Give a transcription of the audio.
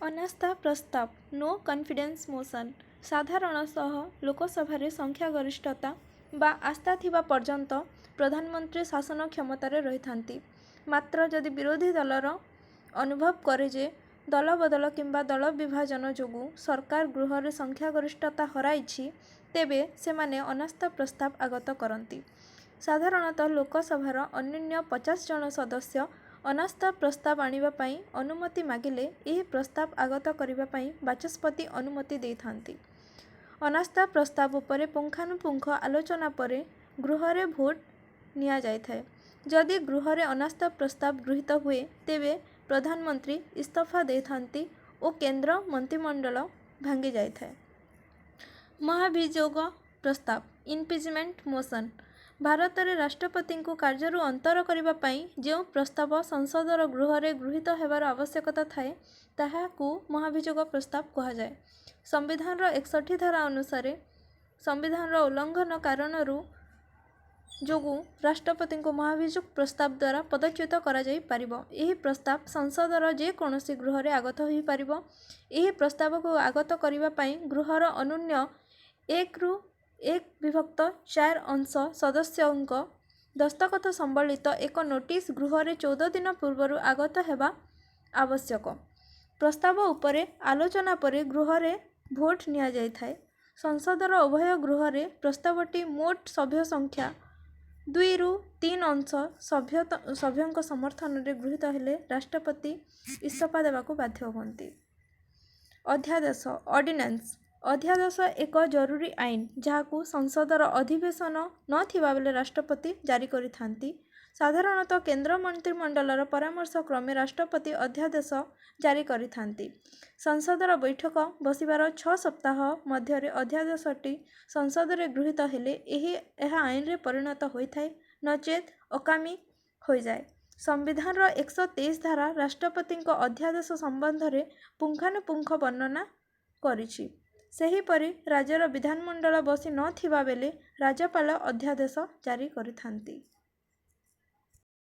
ଅନାସ୍ଥା ପ୍ରସ୍ତାବ, No Confidence Motion, ସାଧାରଣତଃ ଲୋକସଭାରେ ସଂଖ୍ୟାଗରିଷ୍ଠତା ବା ଆସ୍ଥା ଥିବା ପର୍ଯ୍ୟନ୍ତ ପ୍ରଧାନମନ୍ତ୍ରୀ ଶାସନ କ୍ଷମତାରେ ରହିଥାନ୍ତି। ମାତ୍ର ଯଦି ବିରୋଧୀ ଦଳର ଅନୁଭବ କରେ ଯେ, ଦଳବଦଳ କିମ୍ବା ଦଳ ବିଭାଜନ ଯୋଗୁଁ ସରକାର ଗୃହରେ ସଂଖ୍ୟାଗରିଷ୍ଠତା ହରାଇଛି, ତେବେ ସେମାନେ ଅନାସ୍ଥା ପ୍ରସ୍ତାବ ଆଗତ କରନ୍ତି। ସାଧାରଣତଃ ଲୋକସଭାର ଅନ୍ୟୁନ 50 ଜଣ ସଦସ୍ୟ ଅନାସ୍ଥା ପ୍ରସ୍ତାବ ଆଣିବା ପାଇଁ ଅନୁମତି ମାଗିଲେ ଏହି ପ୍ରସ୍ତାବ ଆଗତ କରିବା ପାଇଁ ବାଚସ୍ପତି ଅନୁମତି ଦେଇଥାନ୍ତି। ଅନାସ୍ଥା ପ୍ରସ୍ତାବ ଉପରେ ପୁଙ୍ଖାନୁପୁଙ୍ଖ ଆଲୋଚନା ପରେ ଗୃହରେ ଭୋଟ ନିଆଯାଇଥାଏ। ଯଦି ଗୃହରେ ଅନାସ୍ଥା ପ୍ରସ୍ତାବ ଗୃହୀତ ହୁଏ, ତେବେ ପ୍ରଧାନମନ୍ତ୍ରୀ ଇସ୍ତଫା ଦେଇଥାନ୍ତି ଓ କେନ୍ଦ୍ର ମନ୍ତ୍ରିମଣ୍ଡଳ ଭାଙ୍ଗିଯାଇଥାଏ। ମହାଭିଯୋଗ ପ୍ରସ୍ତାବ, Impeachment Motion, ଭାରତରେ ରାଷ୍ଟ୍ରପତିଙ୍କୁ କାର୍ଯ୍ୟରୁ ଅନ୍ତର କରିବା ପାଇଁ ଯେଉଁ ପ୍ରସ୍ତାବ ସଂସଦର ଗୃହରେ ଗୃହୀତ ହେବାର ଆବଶ୍ୟକତା ଥାଏ, ତାହାକୁ ମହାଭିଯୋଗ ପ୍ରସ୍ତାବ କୁହାଯାଏ। ସମ୍ବିଧାନର 61 ଧାରା ଅନୁସାରେ ସମ୍ବିଧାନର ଉଲ୍ଲଂଘନ କାରଣରୁ ଯୋଗୁଁ ରାଷ୍ଟ୍ରପତିଙ୍କୁ ମହାଭିଯୋଗ ପ୍ରସ୍ତାବ ଦ୍ୱାରା ପଦଚ୍ୟୁତ କରାଯାଇପାରିବ। ଏହି ପ୍ରସ୍ତାବ ସଂସଦର ଯେକୌଣସି ଗୃହରେ ଆଗତ ହୋଇପାରିବ। ଏହି ପ୍ରସ୍ତାବକୁ ଆଗତ କରିବା ପାଇଁ ଗୃହର ଅନ୍ୟୁନ ଏକରୁ ଏକ ବିଭକ୍ତ ଚାରି ଅଂଶ ସଦସ୍ୟଙ୍କ ଦସ୍ତଖତ ସମ୍ବଳିତ ଏକ ନୋଟିସ ଗୃହରେ 14 ଦିନ ପୂର୍ବରୁ ଆଗତ ହେବା ଆବଶ୍ୟକ। ପ୍ରସ୍ତାବ ଉପରେ ଆଲୋଚନା ପରେ ଗୃହରେ ଭୋଟ ନିଆଯାଇଥାଏ। ସଂସଦର ଉଭୟ ଗୃହରେ ପ୍ରସ୍ତାବଟି ମୋଟ ସଭ୍ୟ ସଂଖ୍ୟା ଦୁଇରୁ ତିନି ଅଂଶ ସଭ୍ୟଙ୍କ ସମର୍ଥନରେ ଗୃହୀତ ହେଲେ ରାଷ୍ଟ୍ରପତି ଇସ୍ତଫା ଦେବାକୁ ବାଧ୍ୟ ହୁଅନ୍ତି। ଅଧ୍ୟାଦେଶ, ଅର୍ଡ଼ିନାନ୍ସ, ଅଧ୍ୟାଦେଶ ଏକ ଜରୁରୀ ଆଇନ, ଯାହାକୁ ସଂସଦର ଅଧିବେଶନ ନ ଥିବାବେଳେ ରାଷ୍ଟ୍ରପତି ଜାରି କରିଥାନ୍ତି। ସାଧାରଣତଃ କେନ୍ଦ୍ର ମନ୍ତ୍ରିମଣ୍ଡଳର ପରାମର୍ଶ କ୍ରମେ ରାଷ୍ଟ୍ରପତି ଅଧ୍ୟାଦେଶ ଜାରି କରିଥାନ୍ତି। ସଂସଦର ବୈଠକ ବସିବାର 6 ସପ୍ତାହ ମଧ୍ୟରେ ଅଧ୍ୟାଦେଶଟି ସଂସଦରେ ଗୃହୀତ ହେଲେ ଏହା ଆଇନରେ ପରିଣତ ହୋଇଥାଏ, ନଚେତ୍ ଅକାମୀ ହୋଇଯାଏ। ସମ୍ବିଧାନର 123 ଧାରା ରାଷ୍ଟ୍ରପତିଙ୍କ ଅଧ୍ୟାଦେଶ ସମ୍ବନ୍ଧରେ ପୁଙ୍ଖାନୁପୁଙ୍ଖ ବର୍ଣ୍ଣନା କରିଛି। ସେହିପରି ରାଜ୍ୟର ବିଧାନମଣ୍ଡଳ ବସି ନ ଥିବାବେଳେ ରାଜ୍ୟପାଳ ଅଧ୍ୟାଦେଶ ଜାରି କରିଥାନ୍ତି।